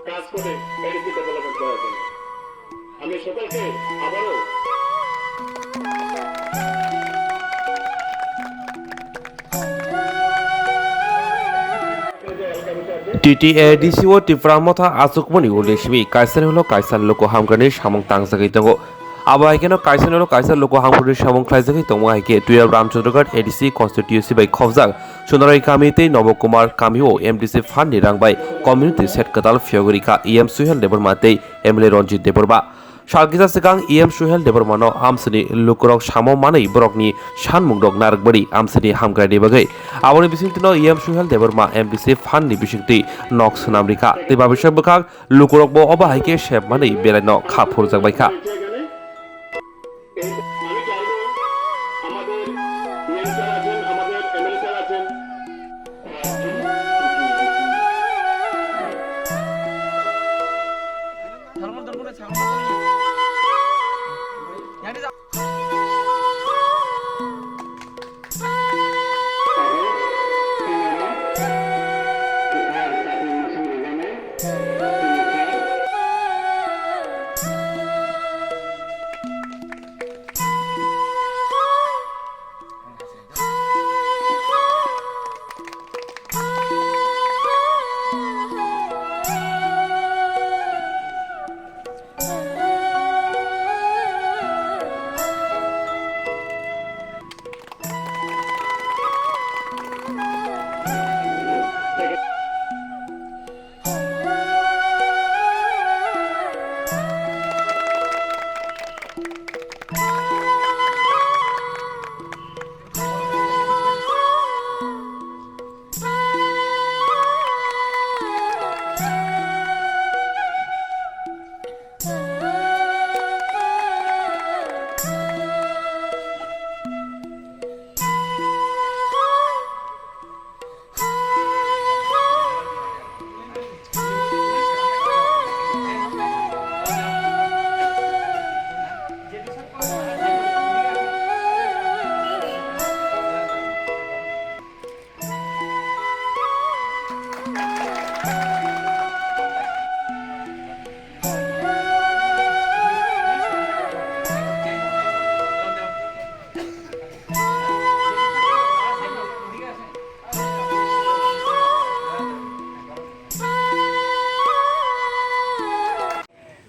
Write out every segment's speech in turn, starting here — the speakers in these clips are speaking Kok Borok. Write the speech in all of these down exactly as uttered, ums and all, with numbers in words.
কাজ করে ADC development করার জন্য। আমি সকলকে আবারও T T A D C o Tipra Motha achukmani ulo simi kaisa ni ulo kaisa luku hamkrani samung tangjagwi tongo. Abo hai kheno kaisa ni ulo kaisa luku hamkrani samung khlaijagwi tongo, hai khe Tuya Ramchandragarh A D C constituency bai khobjak Chunaroi kami tei Nobo Kumar kami o M D C fund ni rang bai community shed kwtal phiyogwi rikha E M Suhel Debbarma tei M L A Ranjit Debbarma. Sal kisa swkang E M Suhel Debbarmano amsini lukurok samo manwi borokni sanmungrok narwkbari amsini hamkraini bagwi. Aboni bisingtwino E M Suhel Debbarma M D C fund ni bisingtwi nok swnam rikha tei babisa bwkhak lukurokbo obo hai khe sep manwi belaino kha phurjakbaikha. এই আমি চাইবো আমাদের mayor sir আছেন, আমাদের MLA sir আছেন।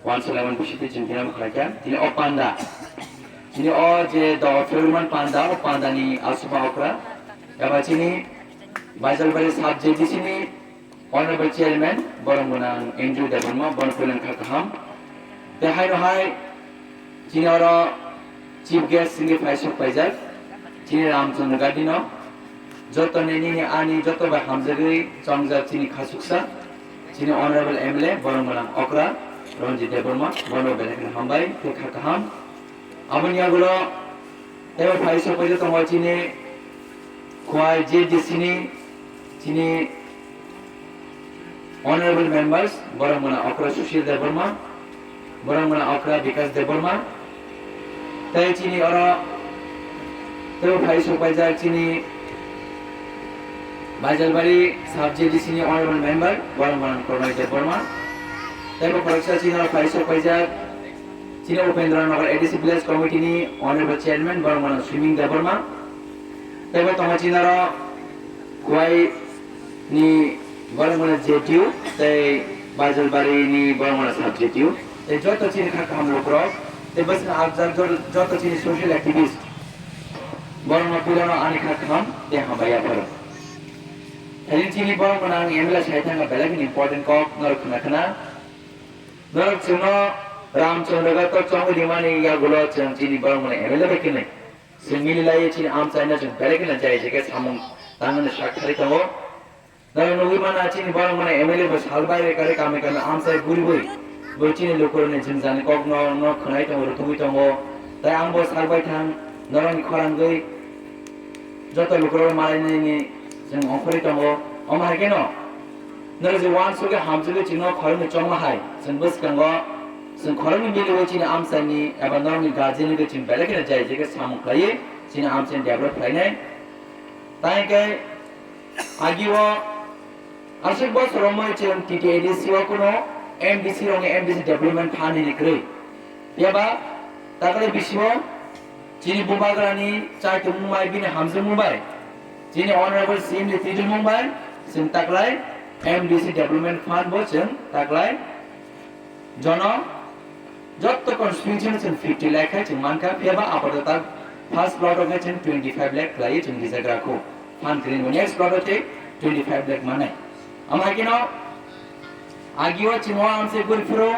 Wan Sulaiman Bushiti chini tini khlaikha, tini o panda. Tini o je do February panda, o panda ni asuma okra. Eba chini Baijalbari sub J D C ni Honorable Chairman, borok gwnang Andrew Debbarma, bono puilani kha kaham. Tei haino hai chini oro Chief Guest chini phai sok paijak, chini Ramchandra Gadino, joto ni nini ani joto bai hamjagwi chongjak chini khasuksa, chini Honorable M L A, borok gwnang okra, Ranjit Debbarma, bono belai kheno hambai, tei kha kaham. Aboni yagulo teibo phai sok paijak tongo chini Khowai J D C ni chini Honorable members, borok gwnang okra Sushil Debbarma, borok gwnang okra Bikash Debbarma, tei chini oro teibo phai sok paijak chini Baijalbari sub J D C ni Honorable member, borok gwnang Kornoi Debbarma, teibo khoroksa chini oro phai sok paijak chini Upendra Nagar A D C Village Committee ni Honorable Chairman, borok gwnang Swimming Debbarma. Teibo tongo chini oro Khowai ni borok gwnang J D U tei Baijalbari ni borok gwnang sub J D U. Tei joto chini kha kaham lukurok, tei bwswk ajak joto chini social activist, borok no puilano ani kha kaham tei hambai yapharo. Tei chini borok gwnang M L A sai thangkha belai kheno important kok norok khna khna. Norok chwngno Ramchandra Ghat o chongwi rimani yagulo chwng chini borok mani M L A bai kwnwi. Chwng mili laiwi chini amchaino chwng belai kheno jai jai khe samung tangmani sak thari tongo. Norok nugwi mano chini borok mani M L A bo sal bai kare kami kami amchai guriwi bo chini lukurokni jwngjani kokno no khwnai tongo, rwtugwi tongo. Tai ang bo sal bai thang norokni khorangwi joto lukurok malainani chwng ongkhorwi tongo. Omo hai kheno norok je uansukhe hamjagwi chwngno khoroknwi chongma hai, chwng bwskango chwng khoroknwi miliwi chini amchaini eba norokni guardian-ni chwng belai kheno jai jai khe samung khlaiwi chini amchaini develop khlainai. Tai hwnkhe agio aswk bosor romwi chwng T T A D C o kuno M D C rokni M D C development fund hini kwrwi. Phiya ba takhwlai bisingo chini bubagrani chaitumung bai bini hamjakmung bai chini honorable C M ni twijlmung bai chwng takhwlai M D C development fund bo chwng takhwlai jono jotto constituency no chwng fifty lakh khai chwng mankha, phiya ba apato ta first plot o khe chwng twenty five lakh khlaiwi chwng rijagra kho. Phan kwrwi bo next plot o tei twenty five lakh manai. Amo hai kheno agio chwng o ang se guri phuru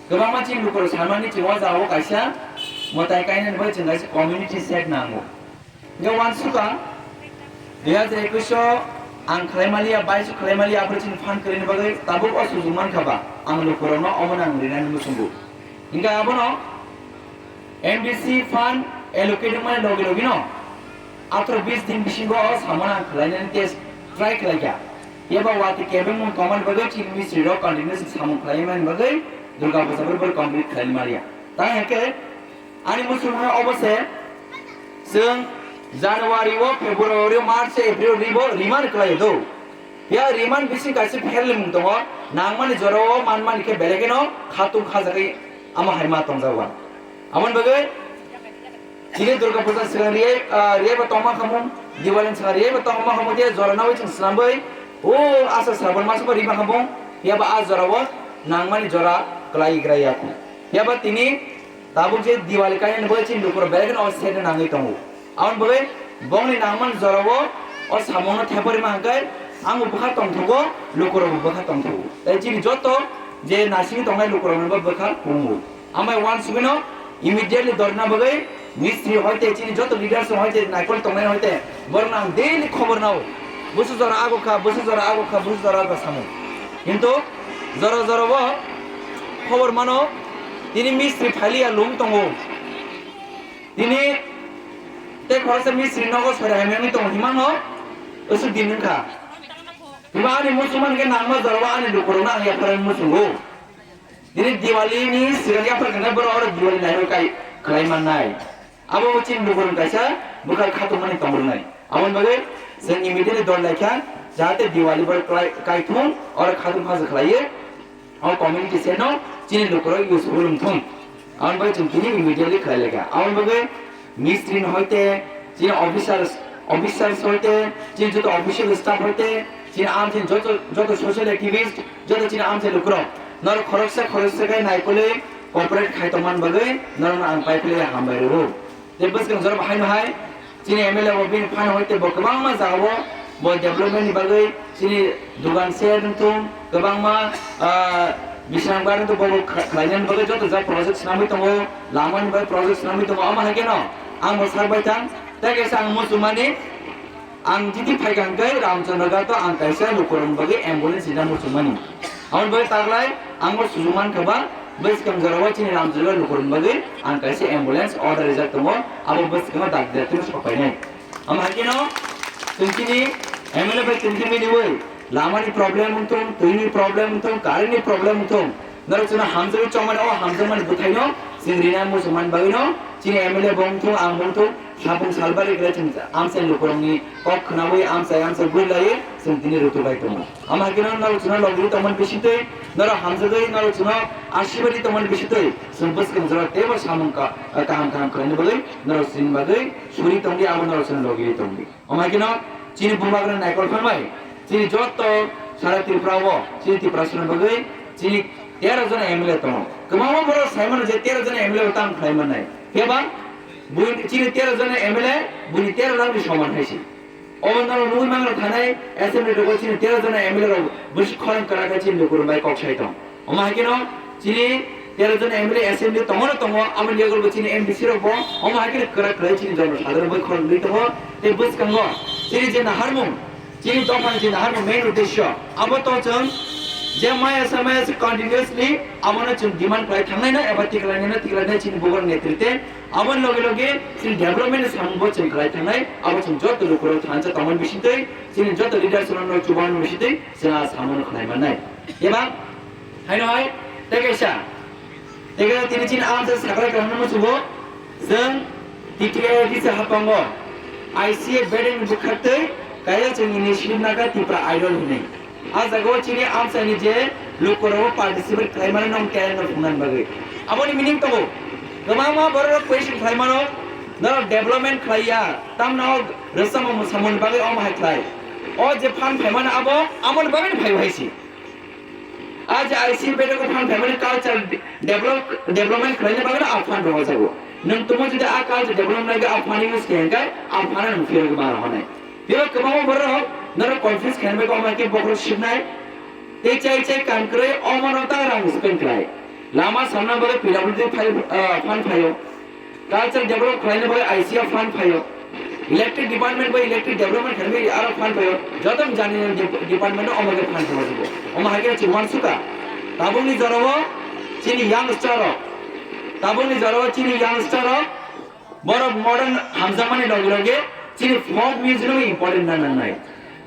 kwbangma chini lukurok sanmani chwng o jagao kaisa mwtai kainani bai chwng kaisa community shed nango. Hingke wansukha dui hajar ekwis o ang khlai maliya, bais o khlai maliya, aphuru chini phan kwrwini bagwi tabuk o sujuk mankha ba, ang lukurokno omono ang rinani muchungo. Hingke abono M D C fund allocate wngmani logi logino atharo bis din bisingo o samung ang khlainani test try khlaikha. Phiya ba watwi kebengmung tongmani bagwi chini mistri rok continuous samung khlaimani bagwi Durga Puja borok complete khlaimaliya. Tamo hingke ani muchungmano obo se, chwng January o, February o, March o, April o ribo remand khlaio do. Phiya remand bising kaisa pherlemung tongo, nangmani jorao manmani khe belai kheno khatung khajagwi amo hai ma tongjago. Aboni bagwi chini Durga Puja swkang riyai, ah, riyai bo tongma khamung, Diwali swkang riyai bo tongma khamung, je jora nawi chwng swnamwi, o asa Sraban maso bo rima khamung, phiya ba a jorao nangmani jora kwlai gra ya khu. Phiya ba tini tabuk je Diwali kainani bagwi chini lukurok belai kheno o sede nangwi tongo. Aboni bagwi bongni nangmani jorao o samungno thepa rima hwnkhe, angbo bwkha tongthogo, lukurokbo bwkha tongthogo. Tai chini joto je nasingwi tongnai lukuroknobo bwkha pungo. Amai wansugwino immediately dorna bagwi mistri hoite chini joto leaders hoite naikol tongnai hoite borokno ang daily khobor nao. Busu jora ago kha, busu jora ago kha, busu jora ago kha samung. Kintu jora jora bo khobor mano tini mistri phailiya lum tongo. Tini tei khoroksa mistri nogo sori hamyangwi tongo himano usuk din wngkha. Hima ani muchungma hwnkhe nangma jorao ani lukurokno ang yapharwi muchungo. Tini Diwali ni swkang yaphar khanai borok oro Diwali naihok kai khlai mannai. Abo chini lukurok kaisa bwkhak khatungmani tong rwnai. Aboni bagwi chwng immediately dol laikha, jahate Diwali borok klai-, kaithung oro khatung khajak khlaiwi o community seno chini lukurok useful wngthung. Aboni bagwi chwng tini immediately khlai laikha. Aboni bagwi mistri ni hoite, chini officers, officers hoite, chini joto official staff hoite, chini amchini joto, joto social activist, joto chini amchai lukurok, norok khoroksa khoroksa khe naikolwi cooperate khai tongmani bagwi norokno ang paiphile hambai rwo. Tei bwskang jora bo haino hai chini M L A bo bini phano hoite bo kwbangma jagao bo development ni bagwi chini dugan shed wngthung, kwbangma, ah, bisrang bar wngthung, bo bo kha-, khlainani bagwi joto jat project swnamwi tongo, lamani bagwi project swnamwi tongo, omo hai kheno ang bo sak bai thang, tei kaisa ang muchungmani, ang jiti phaikha hwnkhe Ramchandra Ghat o ang kaisa lukurokni bagwi ambulance rina muchungmani. Aboni bagwi taklai ang bo sujuk mankha ba, bwskang jorao chini Ramchandra Ghat lukurokni bagwi ang kaisa ambulance order rijak tongo, abo bwskango dakti dakti no sok painai. Omo hai kheno chwng chini M L A bai tongthimwi riwi lamani problem wngthung, twini problem wngthung, current ni problem wngthung, norok chwngno hamjagwi chongmani, o hamjakmani bwthaino chwng rina muchungmani bagwino chini M L A bo wngthung, ang bo wngthung, sapung salbari khe chwng amchai lukurokni kok khwnawi amchai amchai bui laiwi chwng tini rutubai tongo. Omo hai kheno norok chwngno logwi tongmani bisingtwi, norok hamjagwi norok chwngno asibadi tongmani bisingtwi chwng bwskang jora teibo samung ka-, kaham kaham khlaina bagwi norok chini bagwi suri tongdi, abo norok chwngno logwi tongdi. Omo hai kheno chini bubagrani naikol phan bai chini joto sara Tripura o chini Tiprasani bagwi chini tero jona M L A tongo. Kwbangma borok sai mano je tero jona M L A bo tamo khlai mannai. Phiya ba buini chini tero jona M L A buini tero lakh ni soman hai se. Obo norok nugwi mangrok thanai assembly rogo chini tero jona M L A rok bwswk khorang kwrak khe chini lukurok bai kok sai tong. Omo hai kheno chini tero jon M L A assembly tongo no tongo, aboni yago bo chini M D C rok bo omo hai kheno kwrak kwlai chini jono sadharok bai khorang nwi tongo. Tei bwskango chini je naharmung, chini dophani je naharmung main uddesyo abo to chwng je maya sa maya se continuously abono chwng demand khlai thangnai no eba tiklai nai no tiklai nai chini bubar netrite aboni loge loge chini development ni samung bo chwng khlai thangnai abo chwng joto lukurok thansa tongmani bisingtwi chini joto leaders rok no chubamani bisingtwi chwng a samung khlai mannai. Eba Haino hai, tei kaisa, tei kaisa tini chini amsa sakrai kaham no musugo, chwng T T A D C hapango I C A bedeng bwkhaktwi kaisa chwng initiative naka Tipra Idol hinwi. A jagao chini amsani je Lukurok participate khlai mano nwng talent no phungnani bagwi. Aboni meaning tongo. Kwbangma borok question khlai mano, norok development khlai ya, tamno rwchapmung mwsamungni bagwi omo hai khlai. O je fund phai mano abo amoni bagwi phai hai si. A je I C F bede ko fund phai mani culture develop, development khlaina bagwi a fund rok jago. Nwng tumo jodi a culture development nai a fund use khe hwnkhe a fund nwng phiyok ma rok honai. Phiyok kwbangma borok norok confuse khaina bagwi omo hai khe bokhorok sibnai. Tei chai chai kam kwrwi omo no ta rang spend khlai. Lama samna bagwi P W D phai, ah, fund phaio. Culture develop khlaina bagwi I C F fund phaio. Electric department bai electric development khlaina bagwi aro fund phaio. Joto jani de-, department o omo khe fund phaio. Omo hai khe chwng uansukha. Tabukni jorao chini youngster rok. Tabukni jorao chini youngster rok. Borok modern hamjakmani loge loge chini folk music no important na nangnai.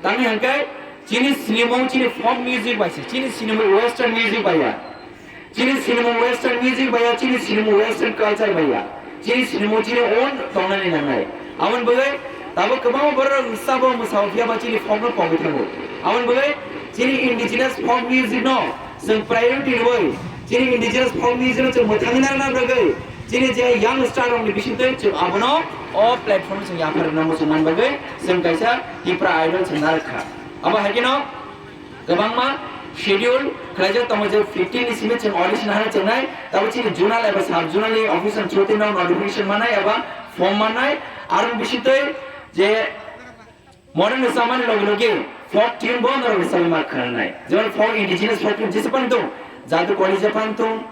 Tamni hwnkhe chini sinimung chini folk music bai se, chini sinimung western music bai ya. Chini sinimung western music bai ya, chini sinimung western culture bai ya. Chini sinimung chini own tongnani nangnai. Aboni bagwi tabuk kwbangma borok rwchabo mwsao phiya ba chini folk no pogwi thango. Aboni bagwi chini indigenous folk music no chwng priority rwui chini indigenous folk music no chwng mwthangwi narwkna bagwi chini je young star rok ni bisingtwi chwng abono o platform chwng yaphar rwna muchung man bagwi chwng kaisa Tipra Idol chwng narwk kha. Abo hai kheno kwbangma schedule khlaijak tongo je fifteen ni simi chwng audition hano chengnai, tabo chini zonal eba sub zonal ni office ni through twi no notification manai eba form manai, aroni bisingtwi je modern rwchapmani logi logi folk tune bo norok rwchapwi ma khwnanai. Jemon folk indigenous folk tune jesa phano tong, Jadu Koli je phano tong,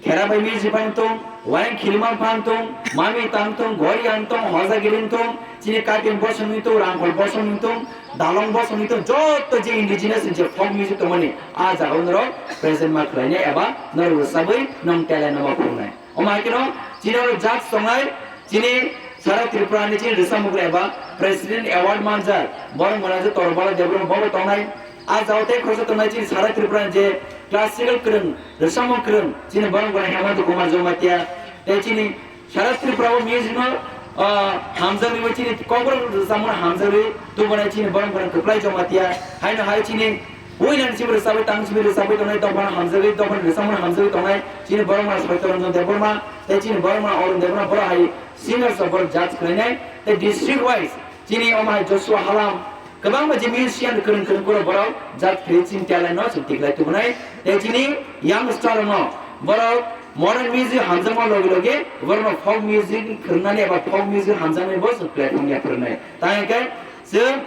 Khera bai music phano tong, Wayang Khilima phano tong, Mami tang tong, Gori ang tong, Hoja Giring tong, chini Kapin Bosong ni tong, Rangkhol Bosong ni tong, Dalong Bosong ni tong, joto je indigenous je folk music tongmani a jaga o norok present ma khwlainai eba norok rwchapwi nwng talent no ma phunuknai. Omo hai kheno chini oro judge tongnai, chini sara Tripura ni chini rwchapmung eba President Award manjak, borok mwnajak Torobala Debbarma bo tongnai. A jao tei khoroksa tongnai chini sara Tripura ni je classical kwrwng, rwchapmung kwrwng, chini borok mwnai Hemanta Kumar Jamatia, tei chini sara Tripura o music no, ah, hamjakwi chini kokborok rwchapmung hamjakwi tubunai chini borok mwnai Kwplai Jamatia, haino hai chini Ui nang simi rwchapwi tang simi rwchapwi tongnai, dophano hamjagwi, dophani rwchapmano hamjagwi tongnai, chini borok mwnai Soitya Ranjan Debbarma, tei chini borok mwnai Arun Debbarma, borok hai singers rok borok judge khlainai, tei district wise chini omo hai Joshua Halam, kwbangma je musician kwrwng kwrwng borok borok judge khlai chini talent no chwng tiklai tubunai, tei chini young star rok no borok modern music hamjakma logi logi borok no folk music phwrwngnani eba folk music hamjakmani bo chwng platform ya phwrwngnai. Tang khe chwng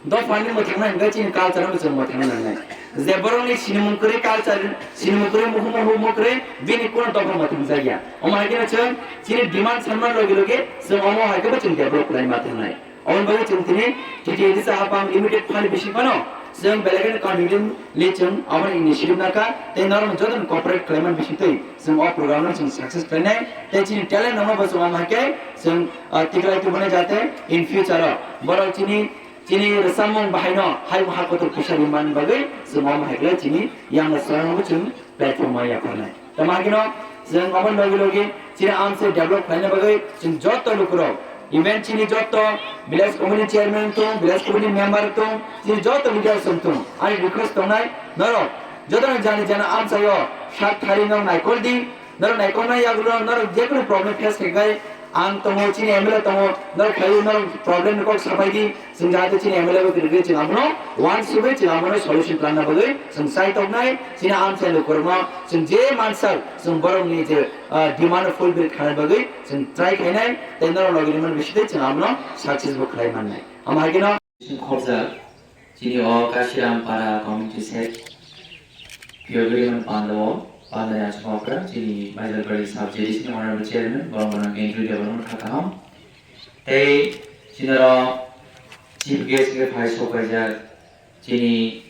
Dophani mwthangna hwnkhe chini culture-no chwng mwthangna nangnai. Je borokni sinimung kwrwi culture, sinimung kwrwi muhung muhung kwrwi bini kunu dopha mwthangjakya. Omo hai kheno chwng chini demand sanma logi logi chwng omo hai khebo chwng develop khlai ma thangnai. Oboni bagwi chwng tini T T A D C Hapang Limited phani bising phano chwng belai kheno confidently chwng omo initiative nakha tei norok jotono cooperate khlaimani bisingtwi chwng o program-no chwng success khlainai tei chini talent rokno bo chwng omo hai khe chwng, ah, tiklai tubunai jate in future-o borok chini Chini rwchapmung bahaino hai ha kotor pisa rimani bagwi chwng omo hai khlai chini yang rwchapmungbo chwng platform o yapharnai. Tamo hakhe no chwng omo logi logi chini amchai develop khlaina bagwi chwng joto lukurok, even chini joto village committee chairman tong, village committee member tong, chini joto leader chwng tong, ani request tongnai norok jotono jani jani amchaio sak thari no naikol di, norok naikolna yagulo norok jekunu problem face khe khai ang tongo, chini M L A tongo, norok phaiwi norok problem ni kok sapai di, chwng jahate chini M L A bo kwrwngwi chwng abono uansugwi chwng abono solution khlana bagwi chwng chai toknai, chini amchai lukurokno chwng je mansak chwng borokni je, ah, demand fulfill khlana bagwi chwng try khainai, tei norok logi rimani bisingtwi chwng abono success bo khlai mannai. Amo hai kheno Khorjak, chini o Kashiram Para Community Set, Piyogriman Pandao, Pandai Achukokra, chini Baijalbari Sub J D C ni Honorable Chairman, borok bono Andrew Debbarma kha kaham. Tei chini oro Chief Guest khe phai sok paijak, chini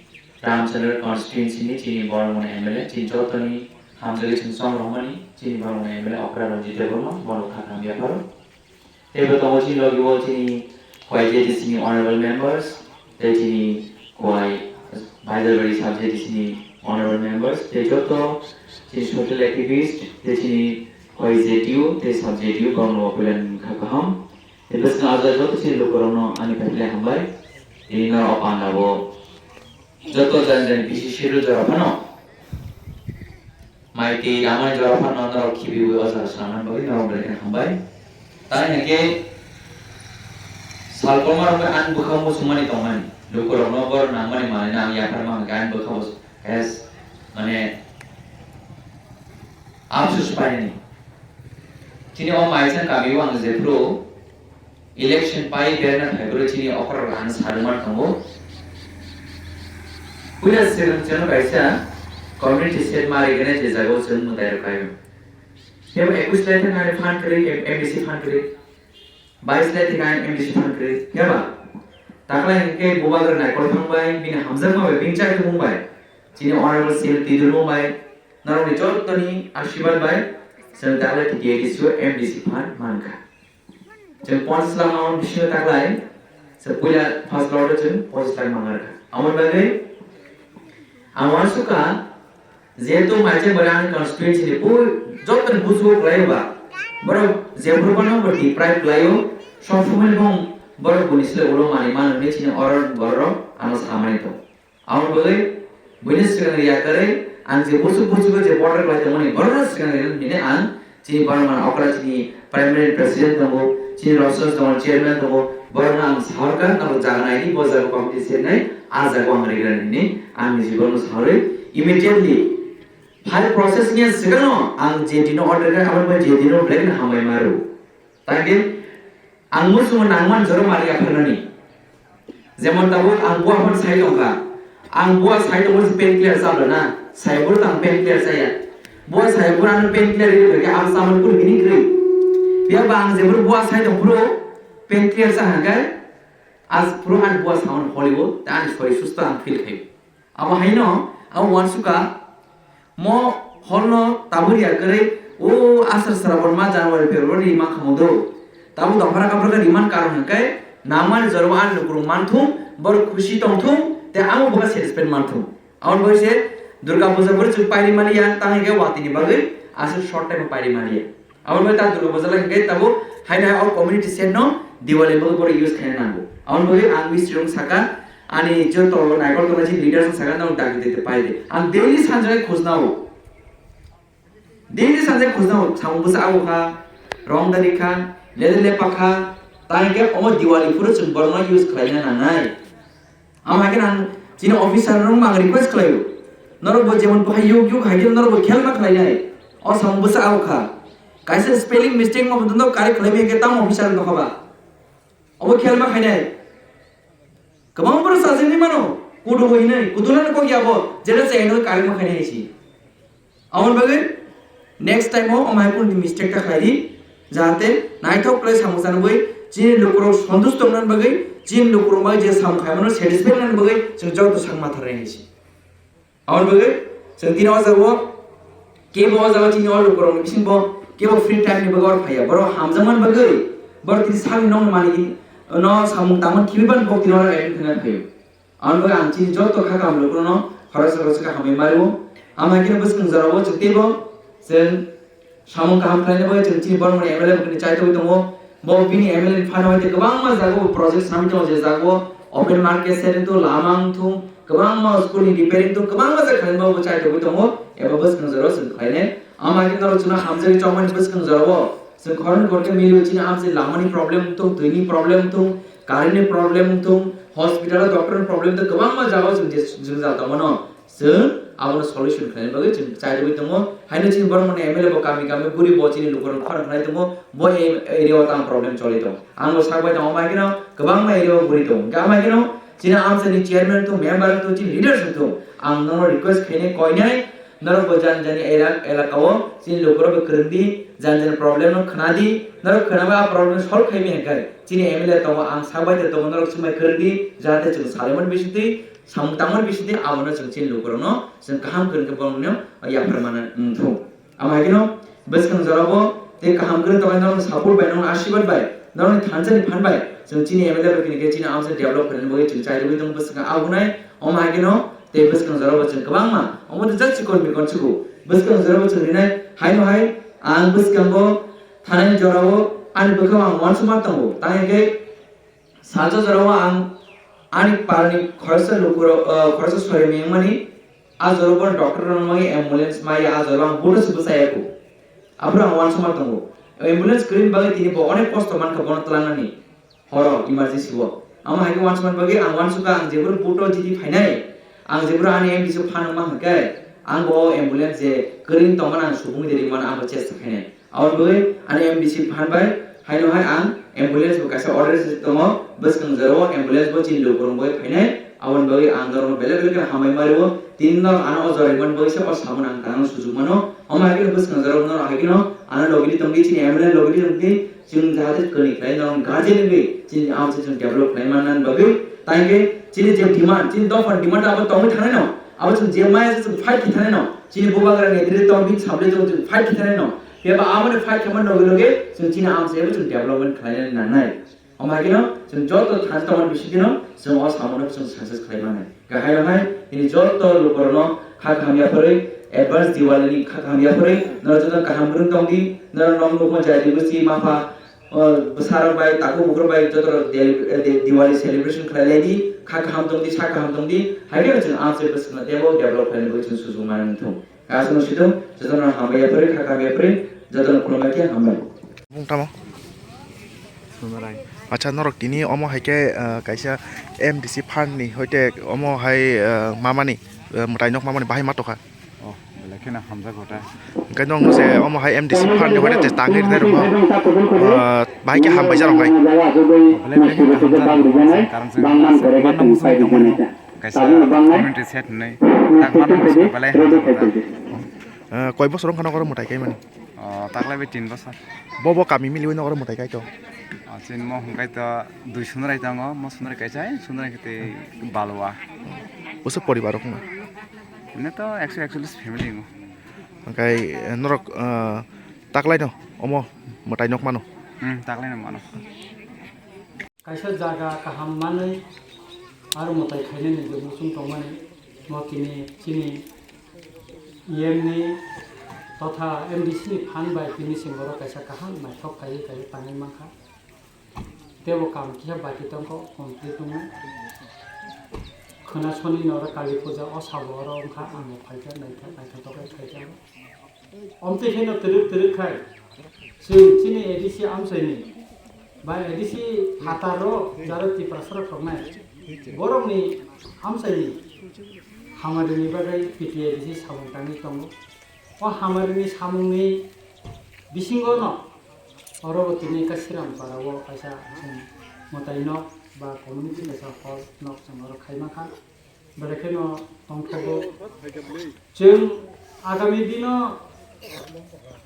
Ramchandra Constituency ni chini borok bono M L A, chini jotoni hamjagwi chwng chong rwmani, chini borok bono M L A Okra Ranjit Debbarma, borok kha kaham yapharo. Teibo tongo chini logi o chini Khowai J D C ni honorable members, tei chini Khowai Baijalbari Sub J D C ni honorable members, tei joto chini social activist, tei chini Khowai J D U, tei Sub J D U, borokno bo puila ni kha kaham. Tei bwskango ajai joto chini lukurokno ani khaphilai hambai. Tini no o panda bo joto jani jani bisi schedule jora phano Ai twi lamani jora phano norok khibiwi o jaga swnamnani bagwi norok belai kheno hambai. Tamni hwnkhe sal kolma rok bai ang bwkha muchungmani tongmani. Lukurokno bor nangmani manwino ang yapharma hwnkhe ang bwkha bo, yes, mane, afsus painani. Chini o maisa kami o ang jephuru election pai berna phaibrwi chini okra rok ang sarwma tongo. Puila swrwng chwng kaisa community set ma rigene je jaga o chwng mwtai rok kaio. Tebo ekwis lai thang ani phan kwrwi, M D C phan kwrwi. Bais lai thang ani M D C phan kwrwi. Phiya ba? Taklai hwnkhe bubagra naikol thang bai, bini hamjakma bai, bini chai thumung bai. Chini honorable C M Tidul mung bai, norokni jottoni ashirbad bai, chwng taklai T T A D C o M D C phan mankha. Chwng ponchas lakh amount bisingo taklai, se puila first lot o chwng ponchas lakh mangar kha. Amoni bagwi ang uansukha, jehetu maisa bwrwi ani constituency ni pur joto ni busugo kwlai ba, borok jephuru phano bo deprive kwlaio, sob somoi bong borok buni sle ulo manwi mano hinwi chini oro borok ano samani tongo. Aboni bagwi buini swkang ri yakarwi ang je buchuk buchugo je border khlai tongmani borokno swkang ri hwnwi ang chini borok mano okra chini primary president tongo, chini Rosas tongo chairman tongo, borokno ang sahorkha nabo jaga naidi bo jaga committee sernai ah jaga ang rigra hwnwi ang niji borokno sahorwi immediately file process ni swkangno ang je dino order kha aboni bagwi je dino black no hambai maru. Tangke ang muchungo nangmani jora mari apharnani. Jemon tabuk ang bua phano sai tongkha. Ang bua sai tongmani pain clear chabla na. Sai boro tang pain clear chaya. Bua sai boro ano pain clear ri khe ang samani kunu bini kwrwi. Phiya ba ang jeboro bua sai tong phuru pain clear cha hangkhe as phuru ani bua samani holibo ta ani sori susto ang feel khai. Abo haino ang uansukha, mo hol no tabuk ya kwrwi, o Asar Srabon ma January February ma khamu do. Tabuk dophra kaphra khe riman karon hwnkhe, nangmani jora o ani lukurok manthung, borok khusi tongthung, tei amo bwkha satisfied manthung. Aboni bagwi se Durga Puja phuru chwng pairi maliya, tang hwnkhe watwi ni bagwi aswk short time o pairi maliya. Aboni bagwi ta Durga Puja lai hwnkhe tabuk haino hai o community set no Diwali bagwi borok use khaina nango. Aboni bagwi ang mistri rok sakha, ani joto naikol tongnai chini leaders rok sakha, nang dagi dagi pai de. Ang daily sanjak khojna o. Daily sanjak khojna o. Samung bwsa abo kha, rong dari kha, leather lepa kha, tai hwnkhe omo Diwali phuru chwng borokno use khlaina nangnai. Amo hai khe ang chini officer rok mang request khlaio. Norok bo jemon bo hai yuk yuk hai khe norok bo khel ma khlainai. O samung bwsa abo kha. Kaisa spelling mistake ma bondo correct khlaimani khe tamo officer no kha ba. Obo khel ma khainai. Kwbang borok sajagwi mano. Kudu bo hinai. Kudu no kok yabo. Jera se eno correct ma khainai si. Aboni bagwi next time o omo hai kunu mistake ta khlai di, jahate naithok khlai samung chana bagwi chini lukurok santush tongna bagwi, chini lukurok bai je samung khaimano satisfy wngna bagwi chwng joto sakma tharnai hinwi si. Aboni bagwi chwng tini o jaga o kebo o jaga o chini o lukurok ni bisingo kebo free time ni bagwi or phaiya, borok hamjakmani bagwi borok tini sakni nokni manwi no samung tangmani khibiban borok tini oro attend khaina phaio. Aboni bagwi ang chini joto kha kam lukurokno khoroksa khoroksa khe hambai mario. Amo hai kheno bwskang jorao chwng teibo chwng samung kaham khlaina bagwi chwng chini borokni M L A bo khe chaitogwi tongo. Bo bini M L A ni phano hai kwbangma jagao project sanwi tongo, je jagao open market setting tong, lama wngthung, kwbangma school ni repairing tong, kwbangma jaga khlainai bo chaitogwi tongo eba bwskang jorao chwng khlainai. Amo hai kheno norok chwngno hamjagwi chongmani bwskang jorao chwng khoroknwi khoroknwi milwi chini amchini lamani problem wngthung, twini problem wngthung, current ni problem wngthung, hospital o doctor ni problem wngthung, kwbangma jagao chwng je jwngjal tongmano chwng abono solution khlaina bagwi chwng chaitogwi tongo. Haino chini borok mani M L A bo kami kami guri bo chini lukurok khorang khlai tongo, bo area o tang problem choli tongo. Ang bo sak bai tongo, omo hai kheno kwbangma area o guri tongo. Hwnkhe amo hai kheno chini amchaini chairman wngthung, member wngthung, chini leaders wngthung, ang nono request khainai koinai, norok bo jani jani elak-, elaka o chini lukurok bo kwrwng di, jani jani problem no khna di, norok khna bai a problem no solve khaimani hwnkhe chini M L A tongo, ang sak bai tongo, norok swngbai kwrwng di, jahate chwng salaimani bisingtwi, samung tangmani bisingtwi abono chwng chini lukurokno chwng kaham kwrwng khe borokno yapharmani wngthung. Amo hai kheno bwskang jorao tei kaham kwrwng tongwi norokni support bai, norokni ashirbad bai, norokni thansa ni phan bai chwng chini M L A bai khe chini amsa develop khlaina bagwi chwng chairogwi tongo bwskango abunai. Omo hai kheno tei bwskang jorao chwng kwbangma omo tei just chikon mikon chugo bwskang jorao chwng rinai. Haino hai ang bwskango thanani jorao ani bwkhao ang uansukma tongo, tang hwnkhe salsa jorao ang ani parni khoroksa lukurok, ah, khoroksa soyamwngmani A jora bono doctor rok nangmani ambulance maya, a jora ang bono se bwchaya ko. Aphuru ang uansukma tongo. Ambulance kwrwini bagwi tini bo onek kosto mankha bono twlangnani. Horo emergency o. Amo hai khe uansukmani bagwi ang uansukha, ang jephuru boto jiti phainai, ang jephuru ani M D C o phan wngma hwnkhe, ang bo ambulance je kwrwini tongmani ang subungni de rimani ang bo chesta khainai. Aboni bagwi ani M D C phan bai haino hai ang ambulance bo kaisa order se tongo, bwskang jora o ambulance bo chini lukurok bai phainai. Aboni bagwi ang norokno belai belai khe hambai ma rwo. Tini no ano o jora rimani bagwi se o samung ang tangna sujuk mano. Omo hai khe bwskang jora o norok hai khe no ano logini tongdi, chini M L A logini tongdi, chwng jahate kwrwi khlai norok guardian wngwi chini amsa chwng develop khlai manna bagwi. Tai khe chini je demand, chini dopha demand abo tongwi thangnai no, abo chwng je maya se chwng fight khe thangnai no. Chini bubagra ni diri tong bini sabri tong chwng fight khe thangnai no. Phiya ba abo ni fight khe man loge loge chwng chini amsa abo chwng development khlai nani nangnai. Omo hai kheno chwng joto thansa tongmani bisingtwi no chwng o samungrok chwng success khlai mannai. Kahai rok hai nini joto lukurokno kha kaham yapharwi advance Diwali ni kha kaham yapharwi norok joto kaham kwrwng tongdi, norok nok nukma jai di bwsi mapha, o, bwsarok bai takhuk bukrok bai joto rok Deli-, eh, Di-, Diwali celebration khlai lai di, kha kaham tongdi, sa kaham tongdi, hai kheno chwng amchai bwswkno teibo develop khlaina bagwi chwng suchung manwi thung. Aswkno sitwng, jotono hambai yapharwi, kha kaham yapharwi, jotono khulumbai khe hambai. Bung tamo? Sumarai. Acha, norok tini omo hai khe, ah, kaisa M D C fund ni hoite omo hai, ah, mamani, ah, mwtai nok mamani bahai ma tokha. Oh, belai kheno hamjak kota. Hwnkhe nwng se omo hai M D C fund ni hoite tangwi rwnai rokno, ah, bahai khe hambai jarok hai. Oh, belai belai kheno hamjak rok, karon se manna muchungwi tongmani. Kaisa community set hinwi tak mano belai hamjak kota. Ah, koi bosor wngkha nokoro mwtai kaimani? Oh, taklai bai tin bosor. Bo bo kami miliwi nokoro mwtai kaito? Oh, chini mo hwnkhe to dui sunrai tongo, mo sunrai kaisa, sunrai khe tei balwa. Bwswk poribar rok wngkha? Hwnwi to ekso ekchollis family wngo. Hwnkhe, eh, norok, eh, taklaino omo mwtai nok mano? Hmm, taklaino mano. Kaisa jaga kaham manwi aro mwtai khainani je muchung tongmani, mo tini chini E M ni totha M D C ni phan bai tini chwng borok kaisa kaham naithok khaiwi kaiwi tangwi mankha. Teibo kam kisa baki tongkho, complete wngnai. Khwna soni no oro Kali Puja o sabo oro wngkha, ang bo phaikha, naikha, naithotok khe khaikha. Omtwi kheno twrwk twrwk khai chwng chini A D C amchaini ba A D C phataro jaro Tiprasarok thoknai borokni amchaini hamarini bagwi P T A D C samung tangwi tongo. O hamarini samungni bisingono oro bo tini Kasiram para o kaisa chwng mwtai nok ba community kaisa hall nok chwng oro khai mankha. Belai kheno tongthogo. Chwng agami dino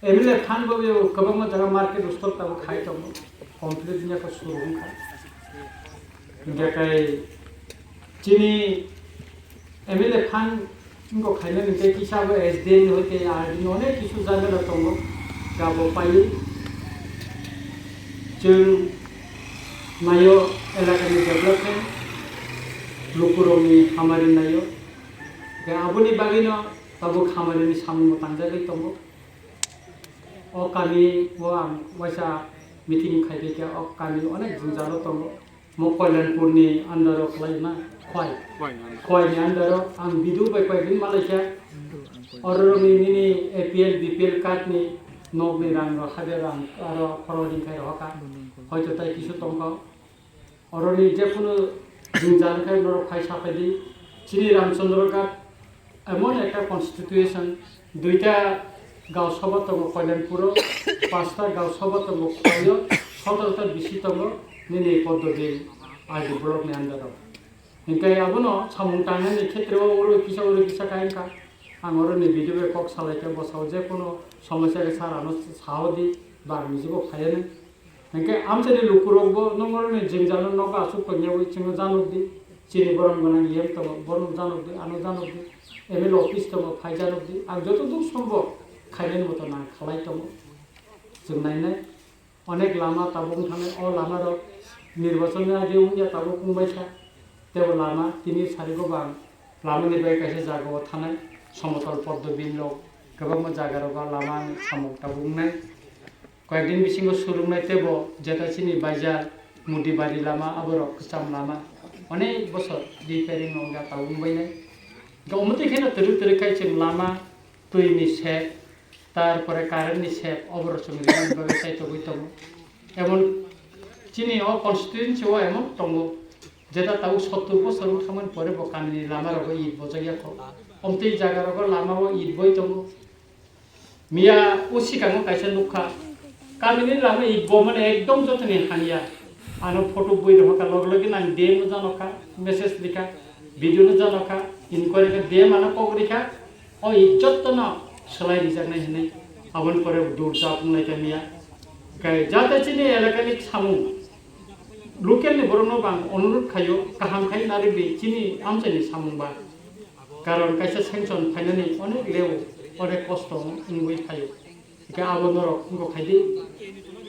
M L A phan bo beo kwbangma jaga market store tabo khai tongo. Complete wngya khe suru wngkha. Hingkhe kai chini M L A phan wngkha khainani tei kisa bo S D M ni hoite R D ni onek kisu jamela tongo. Jabo paiwi chwng naio elakani development, lukurokni hamari naio. Hingkhe aboni bagwino tabuk hamarini samungbo tangjagwi tongo. O kami o ang waisa meeting khaibaikha, o kami onek jwngjalo tongo. Mo Kalyanpurni under o khlaima Khwai. Khwai under. Khwaini under o ang video bai koyekdin malaikha. Oroni nini A P L, B P L card ni nokni rang rok, habya rang aro khoroknwi khai rohorkha. Hoito tai kisu tongkha. Oroni jephunu jwngjal khe norok phai saphaidi. Chini Ramchandra Ghat emon ekta constitution, duita gaon sabha tongo Kalyanpuro, pasta gaon sabha tongo Khwaio, sotorota bisi tongo nini Poddobil R D block ni under o. Hinkhe abono samung tangnani khetreo oro kisa oro kisa kainka. Ang oroni video bai kok salaikhe bosao jekono somosya khe sir ano saodi ba ang nijibo phaiani. Hinkhe amchaini lukurokbo nongoroni jwngjal no nogo aswk tongyawi chwngno janokdi, chini borom gwnang yem tongo, borom janokdi, ano janokdi, M L A office tongo, phai janokdi, ang joto duk sombo khainani moto nang khalai tongo. Chwng nainai, onek lama tabuk wngthanai, o lama rok nirbachon ni age wngya tabuk wngbaikha. Tebo lama tini sarigo bang lamani bai kaisa jagao thanai somotol poddo bin rok kwbangma jaga rogo lama ni samung tabuk wngnai. Koyekdin bisingo surungnai tebo jeta chini baizar Mudibari lama aborok kwcham lama onek bosor repairing no wngya tabuk wngbainai. Omo twi kheno twrwk twrwk khai chwng lama, twi ni sep, tarpore current ni sep, oborok chwng rinani bagwi chaitogwi tongo. Emon chini o constituency o emon tongo, jeta tabuk sottur bosor wngkha mani pore bo kamini lama rogo it bojak ya kho. Omtwi jaga rogo lama o it boi tongo. Miya o sikango kaisa nukha, kamini lama it bo mani ekdom jotoni hamya. Ano photo bui rohorkha, loge loge nang D M no janokha, message rikha, video no janokha, inquiry kha, D M ano kok rikha, o it jottono swlai rijaknai hinwi. Aboni pore dur jak wnglaikha miya. Kai jate chini elakani samung, local ni borokno bang onurot khaio, kaham khai narwk di chini amchaini samung ba. Karon kaisa sanction phainani onek leo, onek kosto wngwi phaio. Hingke abo norok wngkok khaidi,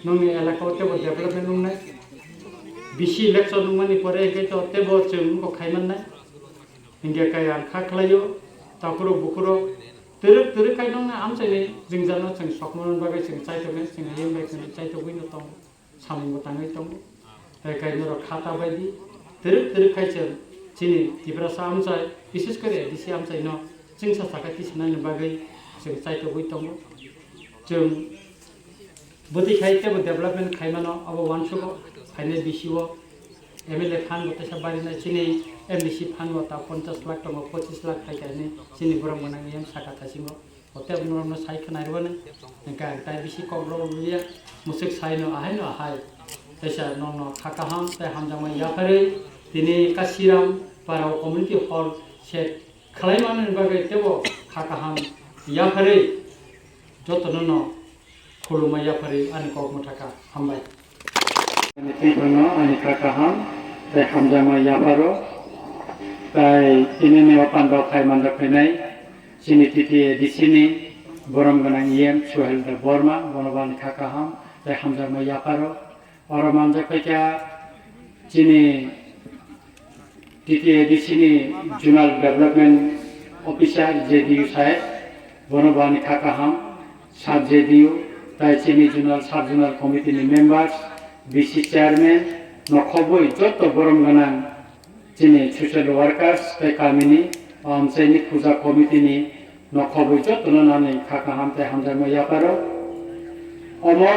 nongni elaka o teibo development wngnai. Bisi election wngmani pore hingke to teibo chwng wngkok khaimannai. Hingke kai ang kha khlaio, takhurok bukhurok twrwk twrwk khai nongni amchaini jwngjal no chwng sokmani bagwi chwng chaitongnai, chwng hayung bai chwng chaitogwi no tongo. Samung bo tangwi tongo. Tei kainwi norok kha ta bai di. Twrwk twrwk khai chwng chini Tiprasa amchai, bises kore A D C amchai no chwngsa saka tisanani bagwi chwng chaitogwi tongo. Chwng bwtwi khai teibo development khai mano, abo uansugo. Phainai bisi o M L A fund bo teisa barinai, chini M D C fund bo ta ponchash lakh tongo, pochis lakh khai kainwi chini borok mwnang yang saka thasingo. Hotel norokno sai khwnai rwani, hwnkhe ang tai bisi kok rw liya, mwswk sai no ahai no ahai. Teisa nokno kha kaham tei hamjakma yapharwi tini Kasiram para community hall set khlai manani bagwi teibo kha kaham yapharwi jotono no khulumma yapharwi ani kok mwthakha. Hambai. Ani twiphangno ani kha kaham tei hamjakma yapharo, tai tini ni o pandao khai manjak phainai. Chini T T A D C ni borom gwnang E M Suhel Debbarma, bono bo ani kha kaham tei hamjakma yapharo. Oro manjak paikha chini T T A D C ni Zonal Development Officer J D U saheb, bono bo ani kha kaham, sub J D U, tai chini Zonal, Sub Zonal Committee ni members, V C Chairman, nokhobwi joto borom gwnang chini social workers tei kamini o amchaini puja committee ni nokhobwi jotono nani kha kaham tei hamjakma yapharo. Omo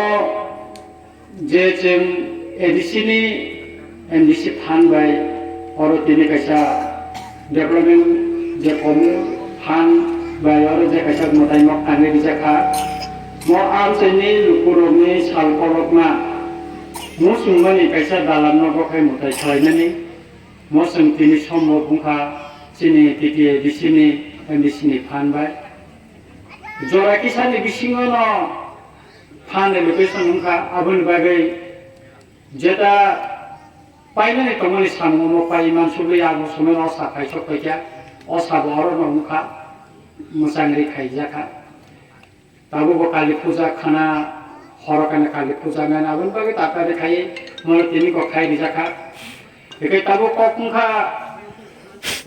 je chwng A D C ni M D C fund bai oro tini kaisa development je komu fund bai oro je kaisa mwtai nok tangwi rijak kha. Mo amchaini lukurokni sal kolokma muchungmani kaisa dalan nogo khai mwtai khlainani. Mo chwng tini sombo wngkha chini T T A D C ni M D C ni fund bai. Jora kisani bisingo no fund allocation wngkha, aboni bagwi jeta painani tongmani samung omo pai mansugwi abo somoi o sa phaisok paikha, o sabo oro no wngkha, mwchangri khaijakha. Tabuk bo Kali Puja khana, horo khana Kali Puja nai, aboni bagwi ta kari khai, mono tini kok khai rijak kha. Ekai tabuk kok wngkha,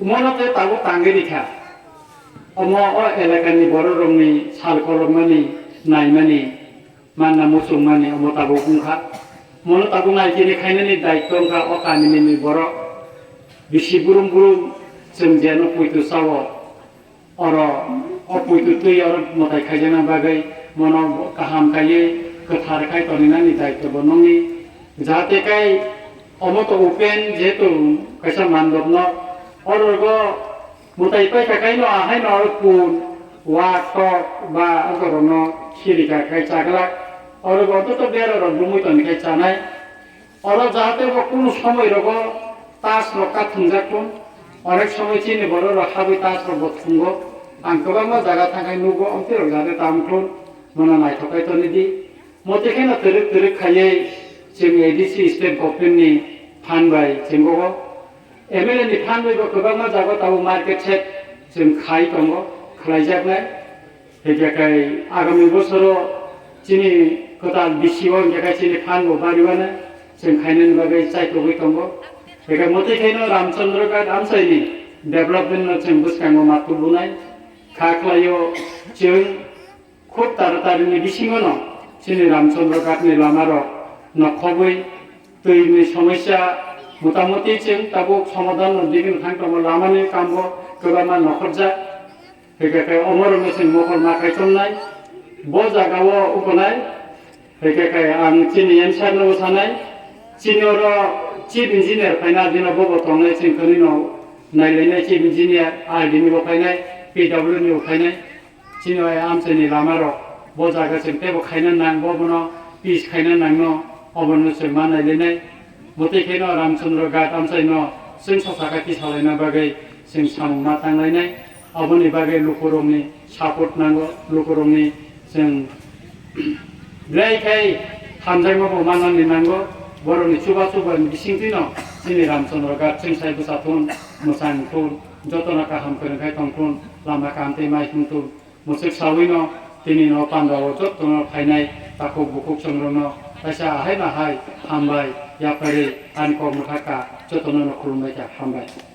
mono tei tabuk tangwi rikha. Omo o elakani bororokni sal kolokmani, naimani, manna muchungmani omo tabuk wngkha. Mono tabuk naikhe khainani daityo wngkha o kamini borok. Bisi burum burum chwng jeno puitu chao. Oro o puitu twi oro mwtai khaijakna bagwi mono kaham kaiwi kwthar khai toninani daityo bo nungni. Jahate kai omo to open jehetu kaisa mandop no oro go mwtai paikha kaino ahaino oro kun, wak, tok ba abo rokno sirika khai chaglak. Oro go ontoto bera rok bumui toni khai chanai. Oro jahate bo kunu somoi rogo tas rok ka thwngjak thun. Onek somoi chini borok rok habwi tas rok bo thwngo. Ang kwbangma jaga thangkhai nugo, omtwi rok jahate tam thun. Mono naithok khai toni di. Motwi kheno twrwk twrwk khaiwi chwng A D C state government ni phan bai chwng o M L A ni phan bai bo kwbangma jaga tabuk market shed chwng khai tongo, khlaijaknai. Hingke kai agami bosoro chini kwtal bisi o hingke kai chini phan bo bari mano, chwng khainani bagwi chaitogwi tongo. Hingke motwi khaino Ramchandra Ghat amchaini development no chwng bwskango ma tubunai. Kha khlaio chwng khub taratari ni bisingo no chini Ramchandra Ghat ni lama rok nokhobwi Twi ni somosya motamoti chwng tabuk somadhan no digini thang tongo, lama ni kam bo Kwbangma nokhorjak, hwnkhe khe omorokno chwng mokol ma kaichomnai, bo jagao ukonai, hwnkhe khe ang chini M C R no sanai, chini oro chief engineer phaina dino bobo tongnai, chwng khwnino nailainai chief engineer, R D ni bo phainai, P W ni bo phainai, chini o amchaini lama rok bo jaga chwng teibo khaina nang, bo bono peace khaina nangno, obono chwng ma nailainai. Botwi kheno Ramchandra Ghat amchaino chwng sasaka tisalaina bagwi chwng samung ma tanglainai. Aboni bagwi lukurokni support nango, lukurokni chwng belai khai hamjakma bo manani nango. Borokni chuba chuba ni bisingtwino chini Ramchandra Ghat chwng sai bwsa thun, mwchang thun, jotono kaham kwrwng khai tong thun, lama kaham tei mai thun thun. Mwchwk sawino tini no pandao jotono phainai takhuk bukhuk chongrokno kaisa ahai mahai hambai yapharwi ani kok mwthaka jotono no khulumbai kha, hambai.